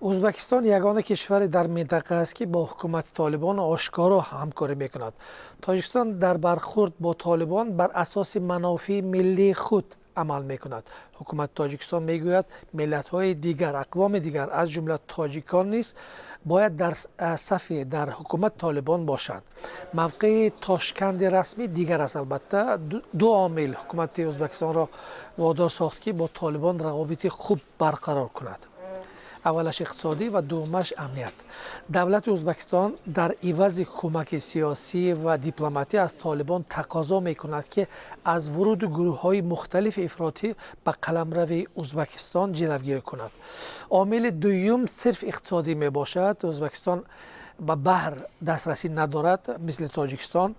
Ӯзбекистон ягона кишваре дар минтақа аст, ки бо ҳукумати Толибон ошкоро ҳамкорӣ мекунад. Тоҷикистон дар бархурд бо Толибон бар асоси манофеи миллии худ амал мекунад. Ҳукумати Тоҷикистон мегӯяд, миллатҳои дигар, ақвоми дигар, аз ҷумла тоҷикон низ бояд дар сафи дар ҳукумати Толибон бошанд. Мавқеи Тошканди расмӣ дигар аст. Албатта, ду омил ҳукумати Ӯзбекистонро водор сохт, ки бо Толибон равобити хуб барқарор кунад: аввалаш иқтисодӣ ва дуввумаш амният. Давлати Ӯзбекистон дар ивази кӯмаки сиёсӣ ва дипломатӣ аз Толибон тақозо мекунад, ки аз вуруди гурӯҳҳои мухталифи ифротӣ ба қаламрави Ӯзбекистон ҷилавгирӣ кунад. Омили дуюм сирф иқтисодӣ мебошад. Ӯзбекистон ба баҳр дастрасӣ надорад, мисли Тоҷикистон.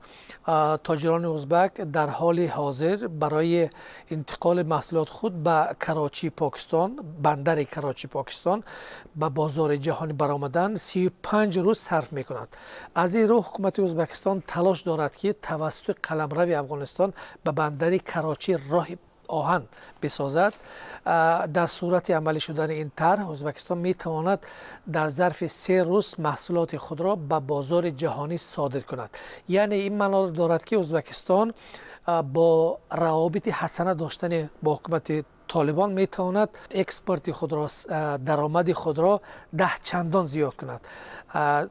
Тоҷирони ӯзбак дар ҳоли ҳозир барои интиқоли маҳсулоти худ ба Карочии Покистон, бандари Карочи Покистон, ба бозори ҷаҳонӣ баромадан 35 рӯз сарф мекунанд. Аз ин рӯ ҳукумати Ӯзбекистон талош дорад, ки тавассути қаламрави Афғонистон ба бандари Карочӣ роҳи оҳан бисозад. Дар сурати амалӣ шудани ин тарҳ, Ӯзбекистон метавонад дар зарфи 3 рӯз маҳсулоти худро ба бозори ҷаҳонӣ содир кунад. Яъне ин маъноро дорад, ки Ӯзбекистон бо равобити ҳасана доштани бо ҳукумати Толибон метавонад экспорти худро, даромади худро 10 чандон зиёд кунад.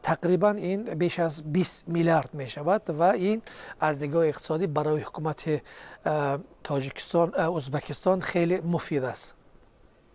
Тақрибан ин беш аз 20 миллиард мешавад ва ин аз нигоҳи иқтисодӣ барои ҳукумати Тоҷикистон, Ӯзбекистон хеле муфид аст.